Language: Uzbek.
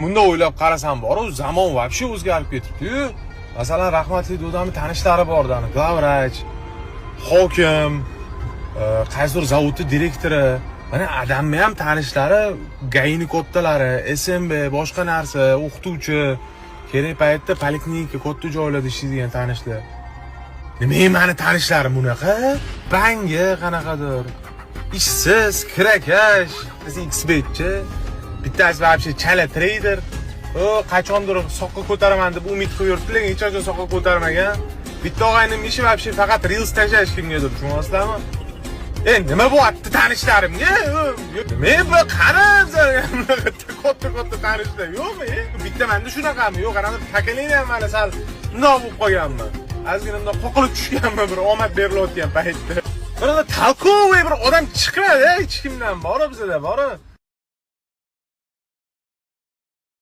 Bunda o'ylab qarasam boru, zamon вообще o'zgarib ketibdi-yu. Masalan, rahmatli dodamni tanishlari bordi, ani главврач, hokim, qaysidir zavodni direktori. Mana adamni ham tanishlari, ГАИ ni kattalari, SMB, boshqa narsa, o'qituvchi, kerak paytda poliklinika, katta joylarda ishlaydigan tanishlar. Nima, mani tanishlarim bunaqa? Bangi qanaqadir. Ishsiz, kirakash, Xbetchi. Bittasi вообще chala treyder. U qachondir soqqa ko'taraman deb umid qilib yuribdi, lekin hech qachon soqqa ko'tarmagan. Bitta og'aynim ishi вообще faqat reels tashlash kimgadir, tushunyapsizlarmi? E, nima bo'lyapti tanishlarimga? Nima bu, qani bizlar katta katta tanishlar yo'qmi? E? Bitta manda shunaqami? Yo'q, qanaqa поколение mana sal bundoq bo'lib qolganmi? Ozgina bundoq qoqilib tushganmi bir omad berilayotgan paytda. Bir толковый bir odam chiqmadi hech kimdan, bori bizada, bori.